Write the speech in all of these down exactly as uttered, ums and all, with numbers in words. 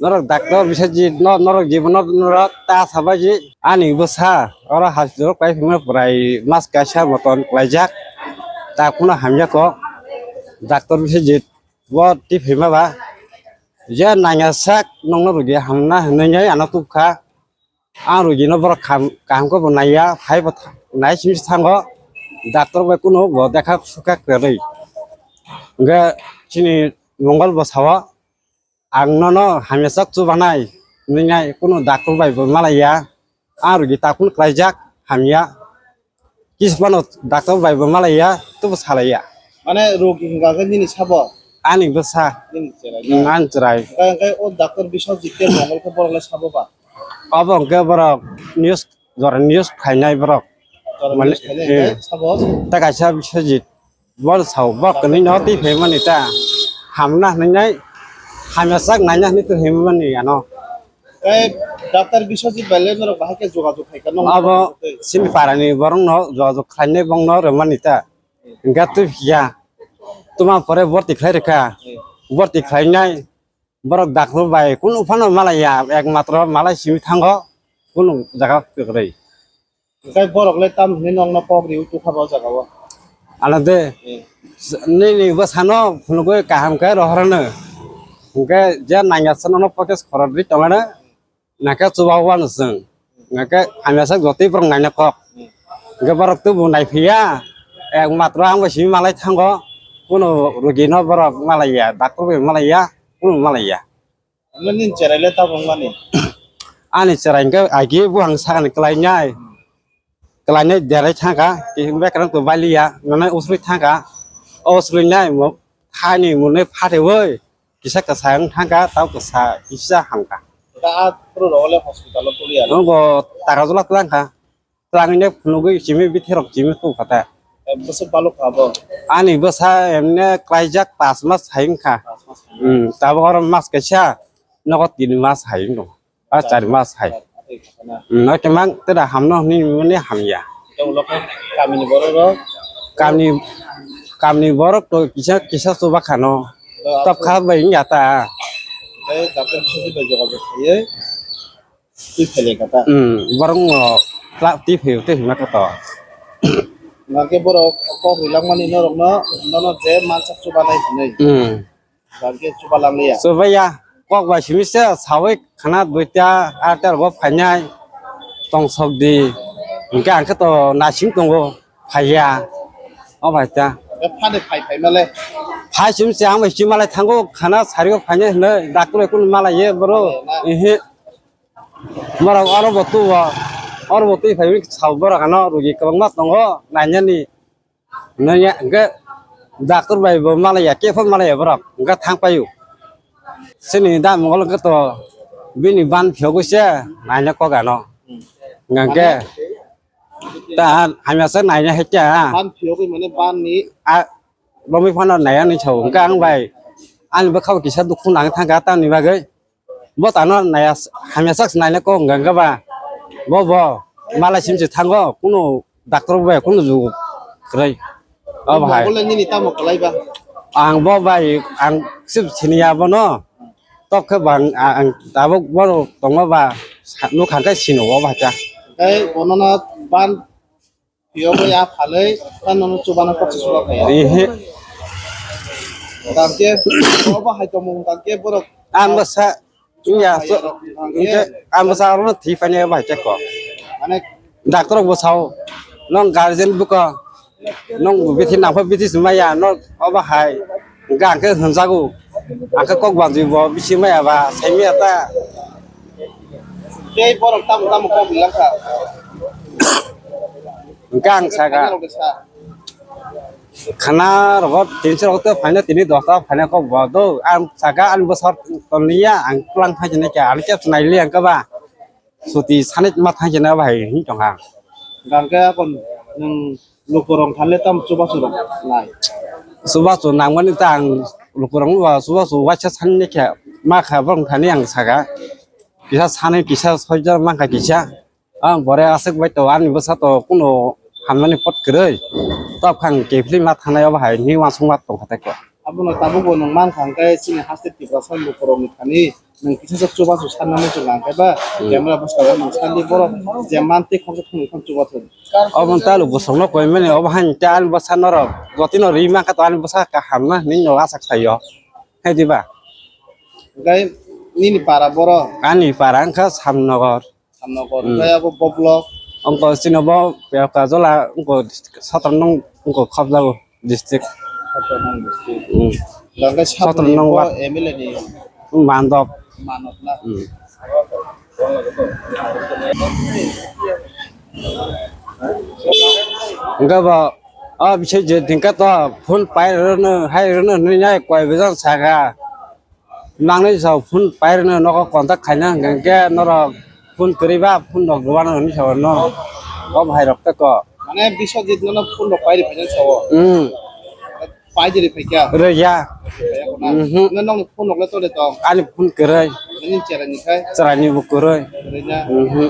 Norok doctor bisajit no, norok jibo no, norok ta sabaji. Ani bwsa oro hospital kai phima pwrai mas kaisa moton klaijak. Ta kuno hamya ko. Doctor bisajit bo ti phima ba. Je nangya sak nongno rugi hamna hinwi ano tubkha. Ang rugi no borok kaham, kaham khe bo naiya, phai bo tha-, nai simi thango. Doctor bai kuno bo dekha sukha kwrwi. Hwnkhe chini Mongol bo sao, ang nono hamya sak chubanai, hinwi nai kuno doctor bai bo malaiya. Ang rugi takun klaijak hamya. Kis phano doctor bai bo malaiya, tubu salaiya. Mane rogi hingka khe nini sabo? Ani bwsa. Nini cherai. Mm, ani cherai. Hingka hingke o doctor Biswajit tei Mongol khe borok le sabo ba? Obo hingke borok news, jora news khainai borok. Jora mane, news khainai eh, hingke sabo? Ta kaisa Biswajit. Bor sao, bor kwnwi no twi phaimani ta. Hamna hwnwi nai, hamya sak naina hwnwi twi phaimani ano. Tei doctor Biswajit bai le norok bahai khe jogajog khai kha, nokni abo twi. Sini parani borok no jogajog khlainai bong no rwmani ta. Hingkha twi phiya. Tuma pore borti khlai rwkha. Hmm. Borti khlainai borok doctor bai kunu phano malaiya, ekmatro malai simi thango kunu jaga kwrwi. Hingkhe borok le tam hinwi nokno kok riwi tukha bo jaga o? Ano de. Hmm. Nini bwsano phunugwi kaham khe rohorano. Hingkhe je nangya sano no poke khorok ri tongano. Nangkhe chuba wano chwng. Nangkhe hamya sak jotoi borok naina kok. Hingkhe borok tubu naiphiya. Ekmatro ang bai simi malai thango. Kunu rugi no borok malaiya, doctor bai malaiya, kunu malaiya. Nini cherai le tabuk mani? Ani cherai hingkhe agi buhang sakani kwlainai. Kwlainai derai thangkha, bekrang to baliya, nonai usrui thangkha. O usrui nai mo thani mone phatewi. Kisa kwsa wng thangkha, tau kwsa kisa hamkha. Hingkhe a phuru rok le hospital o tuliya? Nongo Takarjala twlangkha. Twlangwi ne phunugwi simi bithirok simi tongkha ta. Eh, bwswk balukha abo? Ani bwsa emne klaijak pas mas hai wngkha. Pas mas hai. Hmm, tabuk oro mas kaisa, nogo tin mas hai wngkha. A char mas hai. Char, atwi kha na. Hmm, no kemang tera hamno hwnwi mani hamya. Tei ulo khe kamini borok rok? Kamni, kamni borok to kisa, kisa chuba khano. To tok kha bai wngya ta. Tei doctor bwsajit bai jogajog khaiwi twi phailai kha ta. Hmm, borok no twi phaio tei hwnma kha to. Hwnkhe borok kok rilak mani norok no, nono je mansak chubanai hwnwi. Hmm. Hwnkhe chubalangliya. Chubaiya, kok bai simi se sawi khana duita, arta rogo phainai, tongsok di, hwnkhe ang khe to nasing tongo, phaiya, o bai ta. E phani phai phai male. Phai simi se ang bai sima lai thango, khana sari o phainai hwnwi, doctor bai kunu malaiye boro, eh, na. Ehe. Borok oro bo tuo, oro bo twi phai sao borok ano, rugi kwbangma tongo, nainani. Nangya hwnkhe doctor bai bo malaiya, khe phano malaiya borok, hwnkhe thang paio. Chini da Mongol hwnkhe to bini ban phiyogwi se naina kok ano. Hwnkhe ta hamya se naina hai khe. Ban phiyogwi mane ban ni? A, romwi phano naiya ni sao, hwnkhe ang bai ani bwkhao kisa dukhu nang thangkha tamni bagwi. Bo tano naya, hamya sak naina kok hwnkha hwnkha ba. Bo, bo, malai simse thango, kunu doctor bo bai kunu jugo kwrwi. O bahai. Bo le nini tamo kwlai ba? Ang bo bai, ang sip siniya bono. Tok khe bang, a-, ang tabuk bono tongo ba, sa-, nuk hangkhe sino o bahai ta. Tei bono na ban Phiyogwi a phalwi, tei nono chubana kokse chuba phaiya. Ehe. Tangkhe, obo hai tongmung tangkhe borok. Ang bwsa, iya, so, tangkhe, ang bwsa aro thwi phani bahai chekko. Mane, doctor rok bwsao, nong guardian buko, nong bithi nangkho bithi sumaya, nong obo hai, hwnkhe ang khe hwnjago, ang khe kok banjwi bo bisi maya ba, sai maya ta. Tei borok tamo tamo kok bilangkha. Hwnkhe ang saka, khana rogo tinso rogo tei phaina tini dosta phaina kok bo do. Ang saka ani bwsar toniya ang twlang phai jani khe ani khe naili ang khe ba suti sani ma thang jani bai hin tongha. Hwnkhe akon nwng lukurok thanle tamo chubachu rok nai? Chubachu nangmani ta ang lukurok ba chubachu waisa sani khe ma kha borok thani ang saka kisa sani kisa soijar mangkha kisa. Ang bore aswk bai to ani bwsa to kuno hamnani pot kwrwi. Tok phang kephilwi ma thangnai obo hai hinwi uansukma tongkha tei ko. Abono tabukbo nwng mankha hwnkhe chini haste Tiprasa lukurokni thani nwng kisa sak chubachu sanna muchungo hwnkhe ba Hmm. Camera bwskango nwng sandi borok je mantwi khoroksa thwngwi phano chubathung. Obo ta lukurokno koimani obo haini ta ani bwsa norok jotino ri mankha to ani bwsa kaham na hinwi no acha khlaio. Hai diba? Hwnkhe nini para borok? Ani para wngkha Samnogor. Samnogor. Hmm. Hwnkhe abo boblok? Wngkha chini bo Piyaka Jola wngkha Satranong wngkha Khopjago district. Satranong district. Hmm. Hwnkhe Satranong Satranong bo ward. M L A ni? Mandop. Mandop na? Hmm. Hwnkhe bo, o bisai je thwngkha to phone pai rwno, hai rwno hinwi nai koi bwsang sakha. Nangni sa phone pai rwno nogo contact khaina hwnkhe norok phone kwrwi ba phone rok rwano hinwi sa no. O bhai rok tei ko. Mane Biswajit nono phone rok pai rwi phaina sao. Hmm. Pai di rwi phaikha. Rwya. Rwya ko na. Mhm. Nokni phone rok le tole tong. Ani phone kwrwi. Nini chera ni khai. Chera ni bo kwrwi. Rwya. Mhm.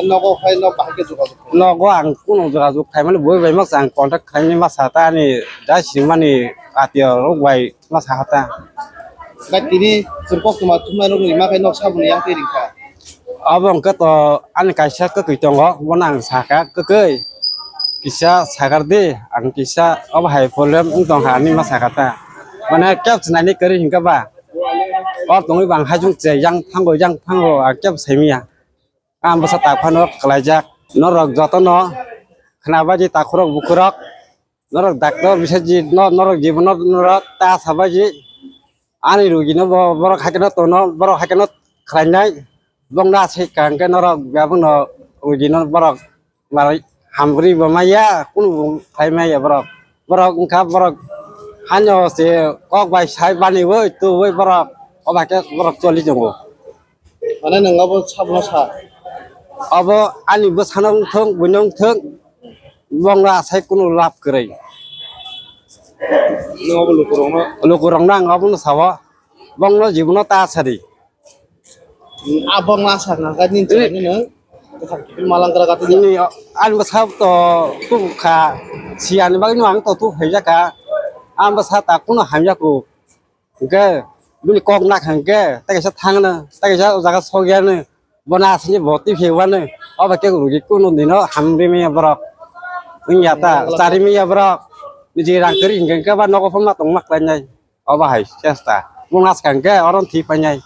Nogo khai nok bahai khe jogajog. Nogo ang kuno jogajog khaimani boi bai masa ang contact khaimani masa ta ani da simani atiyo rok bai. Ma sa hata. Bai tini chwng koktwma thumnairokni rima khe nok saboni yang twi ringkha. Abo hwnkhe to ani kaisa kwtwi tongo, bono ang sakha, "Kwtwi, kisa sakar di, ang kisa obo hai problem wng tongkha," hinwi ma sakha ta. Mane kebo swnaina kwrwi hinkhe ba. O tongwi bo ang haichung che yang thango, yang thango, ang kebo saimanya. Ang bwsa tak phano kwlaijak. Norok jotono khwnabaidi takhurok bukhurok. Norok doctor bisajit no, norok jibono norok ta sabaidi. Ani rugino bo, borok haikhe no tono, borok haikhe no khlainai. Bongno aswk kaham khe norok bebakno rugino borok Malai hambrwi bo maya, kunu bo khai maya borok. Borok wngkha borok hano se kok bai sai baniwi tuwi borok, oba khe borok choli tongo. Mane nwng abo sabono sa? Abo ani bwsano wngthok, buino wngthok, bongno asai kunu lab kwrwi. Nwng abo lukurokno? Lukurokno ang abono sao, bongno jibono ta sadi. Abo ma sa nang ka nin chwrai nino. Kwthar kipil malang kra kati. Nini ani bwsa to tu kha, siya ni bagwi no ang to tu hai jaka. Ang bwsa ta kuno hamya ku. Hwnkhe bini kok nak hwnkhe ta kaisa thangno, ta kaisa o jaga sokya no. Bono asini bo twi phewano. Obo khe rugi kuno dino hamri maya borok. Wngya ta chari maya borok. Niji rang kwrwi hwnkhe ba nogo phano tongma khlainai. Obo hai chesta. Mung askang khe oro thwi painai.